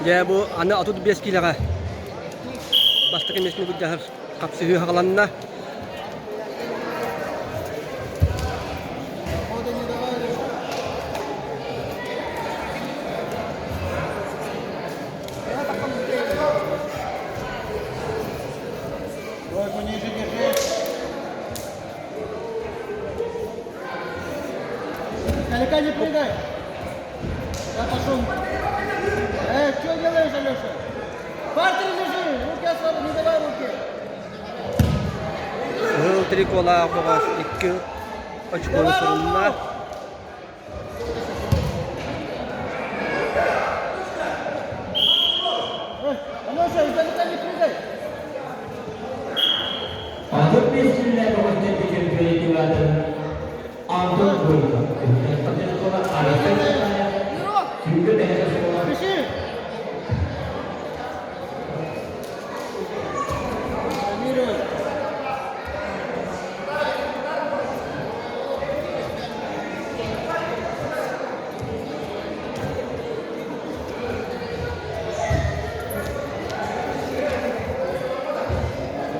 Дьэ бу аны 35 киилэҕэ бастакы миэстэни былдьаһар хапсыһыы хаҕаланна. Тройку ниже держи. Далеко не прыгай. Я пошел. Эй, что делаешь, Алеша? Партер лежи! Руки освободи, не давай руки. Кыһыл триколаах бөҕөс икки очкону сурунна. Алеша, издалека не прыгай. 35 күннээх бөҕөстөр чөмпүйэнэтин Антон Бойко, Спеши! Контролируй.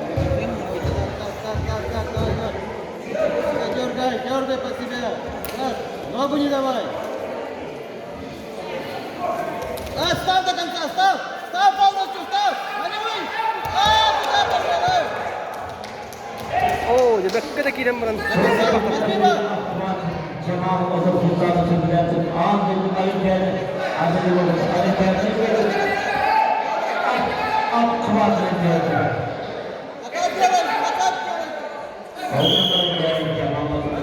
Так, так, так, так, давай, давай. Дергай, дергай под себя. Раз, ногу не давай. А, став до конца, став! Став полностью, став! Болевой! А, куда пошел, эй? Оо, дьэ бэккэ да киирэн баран Спасибо! Пока делай, пока делай!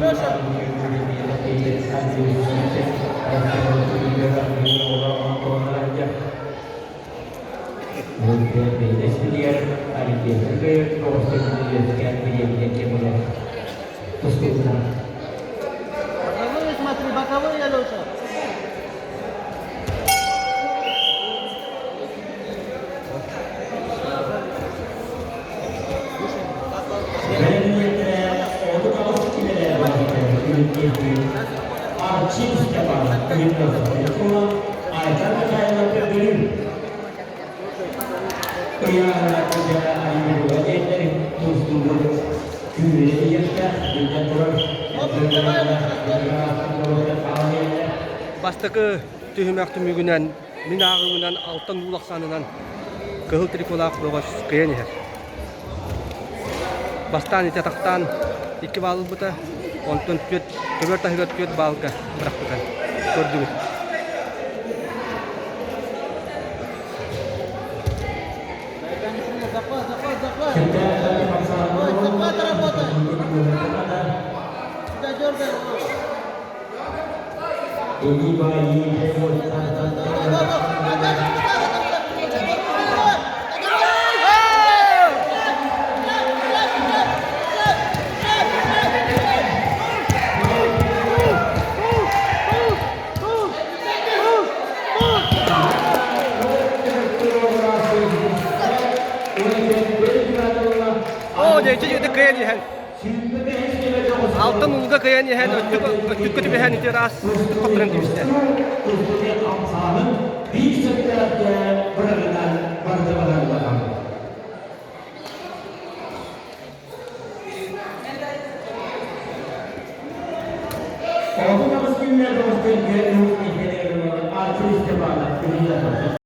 Алеша! Боковые смотри, боковые, Алеша! Бастакы түһүмэх түмүгүнэн мин ааҕыыбынан алтан уул ахсаанынан кыһыл триколаах бөҕөс кыайан иһэр. Бастаан ити атахтаан икки баал ылбыта, онтон түөрт, көбөр таһыгар түөрт баалга бырахпыта. Көрдүгүт. Захват, захват, захват! Ой, захват работай! Сюда дергай! Оо, дьэ, ити кыайан иһэн. Алтан уулга кыайан иһэн, өттүккэ түбэһэн ити ыраас хотторон түбүстэ.